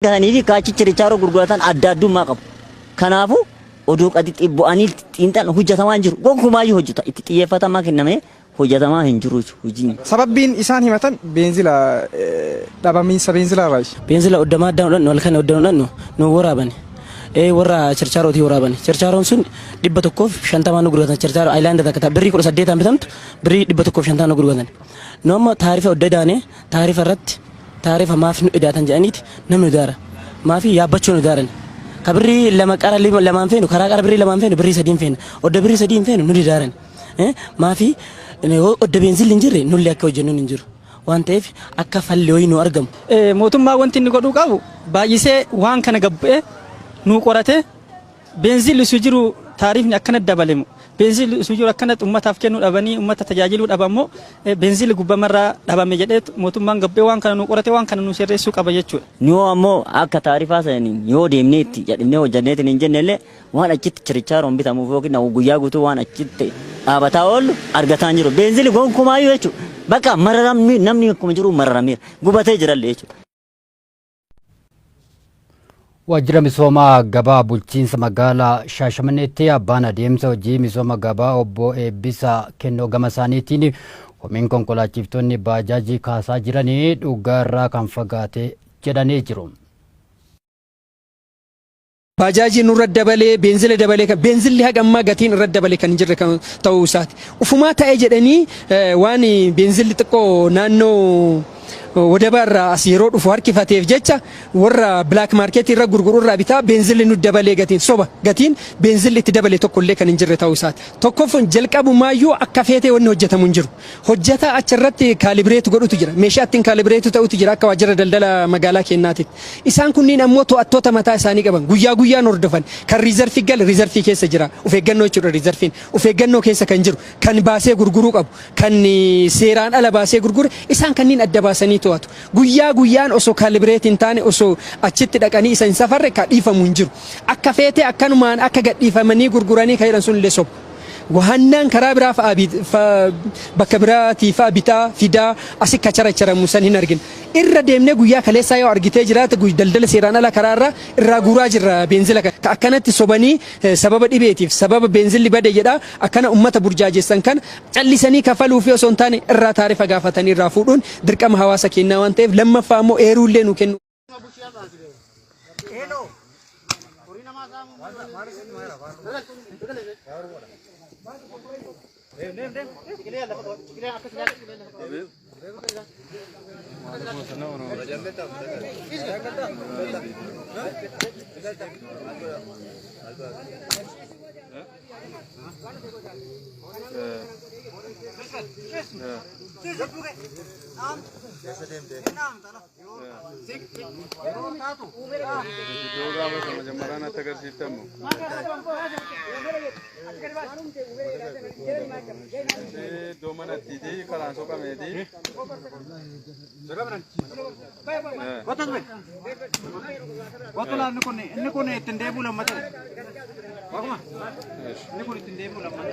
Argatanii fi kaachi chirichaaroo gurguratan adda addummaa qabu. Kanaafuu odoo qadi bu'anii xiinxalan hojjetamaa hin jiru. Gonkumaayyuu hojjeta itti xiyyeeffatamaa kennamee hojjetamaa hin jiru hojiin. Sababbiin isaan himatan beenzila dhabamiinsa beenzilaa irraayi. Beenzila oddamaa addaan hodhannu halkan oddaan hodhannu nu waraabani. Warra chirchaarootii waraabani. Chirchaaroon sun 150 nu gurguratan, chirchaaroo ayilaanda takka birrii 18 bitamtu birrii 150 nu gurguratan. Nu amma taarifa odda daane taarifa irratti taarifa maaf nu idaatan jedhaniiti namni nu daara. Maafi yaabbachuu nu daaran. Ka birrii lama qara lamaan feenu karaa qara birrii lamaan feenu birrii sadiin feena. Odda birrii sadiin feenu nu didaaran. Maafi odda beenzilli hin jirre nullee akka hojjennuun hin jiru. Waan ta'eef akka falli wayii nu argamu. Mootummaa wanti inni godhuu qabu baay'isee waan kana gabbu'ee nuu qoratee, beenzilli isu jiru taariifni akkana dabalemu, beenzilli isu jiru akkanatti ummataaf kennuu dhabanii ummata tajaajiluu dhabamoo, beenzilli gubbamarraa dhabame jedhee mootummaan gabbee waan kana nuu qoratee waan kana nuu sirreessuu qaba jechuudha. Yoo ammoo akka taarifaa saniin yoo deemnee itti jedhamnee hojjanneetiin hin jenne illee, waan achitti chirichaaroon bitamuuf yookiin guyyaa guutuu waan achitti dhaabataa oollu argataa hin jiru. Beenzilli gonkumaayyuu jechuudha. Bakka mararamni namni akkuma jiru mararameera. Gubatee jirallee jechuudha. Waajjira misooma gabaa bulchiinsa magaalaa Shaashamanneetti abbaan adeemsa hojii misooma gabaa obbo Eebbisaa Kennoo gama isaaniitiin komiin konkolaachiftonni baajaajii kaasaa jiranii dhugaa irraa kan fagaate jedhanii jiru. Baajaajii nurra dabalee, beenzila dabalee, beenzilli haga ammaa gatiin irra dabale kan hin jirre kan ta'uu isaati. Ufumaa ta'e jedhanii waan beenzilli xiqqoo naannoo wadabaa irraa as yeroo dhufu harkifateef jecha warra black market irra gurguru irraa bitaa beenzilli nu dabalee, gatiin soba, gatiin beenzilli itti dabale tokko illee kan hin jirre ta'uu isaati. Tokkoffaan jalqabumaayyuu akka feetee wanni hojjetamu hin jiru. Hojjetaa achirratti calibrate godhutu jira. Meeshaa ittiin calibrate ta'utu jira akka waajjira daldala magaalaa keenyaatitti. Isaan kunniin ammoo to'attoota mataa isaanii qaban, guyyaa guyyaan hordofan. Kan reserve gale reserve keessa jira. Of eeggannoo jechuudha reserveiin. Of eeggannoo keessa kan jiru, kan baasee gurguruu qabu, kan seeraan ala baasee gurgure, isaan kanneen adda baasanii to'atu. Guyyaa guyyaan osoo calibrate hin taane, osoo achitti dhaqanii isa hin safarre ka dhiifamu hin jiru. Akka feetee akkanumaan akka gadhiifamanii gurguranii kan jedhan sun illee soba. Wahannaan karaa biraa fa'a bakka biraatii fa'a bitaa fidaa asi kacharacharamu san hin argin. Irra deemnee guyyaa kaleessaa yoo argitee jiraate daldala seeraan ala karaa irraa irraa guuraa jirra beenzila kana. Akkanatti sobanii sababa dhibeetiif sababa beenzilli bade jedha akkana ummata burjaajessan kana callisanii kafaluu fi osoo hin taane irraa taarifa gaafatanii irraa fuudhuun dirqama hawaasa keenyaa waan ta'eef, lammaffaa immoo eeruullee nu kennu. Iddoo gaafa sana majammaraan natti agarsiiftamu. Iddoo manattiiti karaan soqameeti. Kottu laal, inni kun ittiin deebi'u lammata. Waaquma. Inni kun ittiin deebi'u lammata.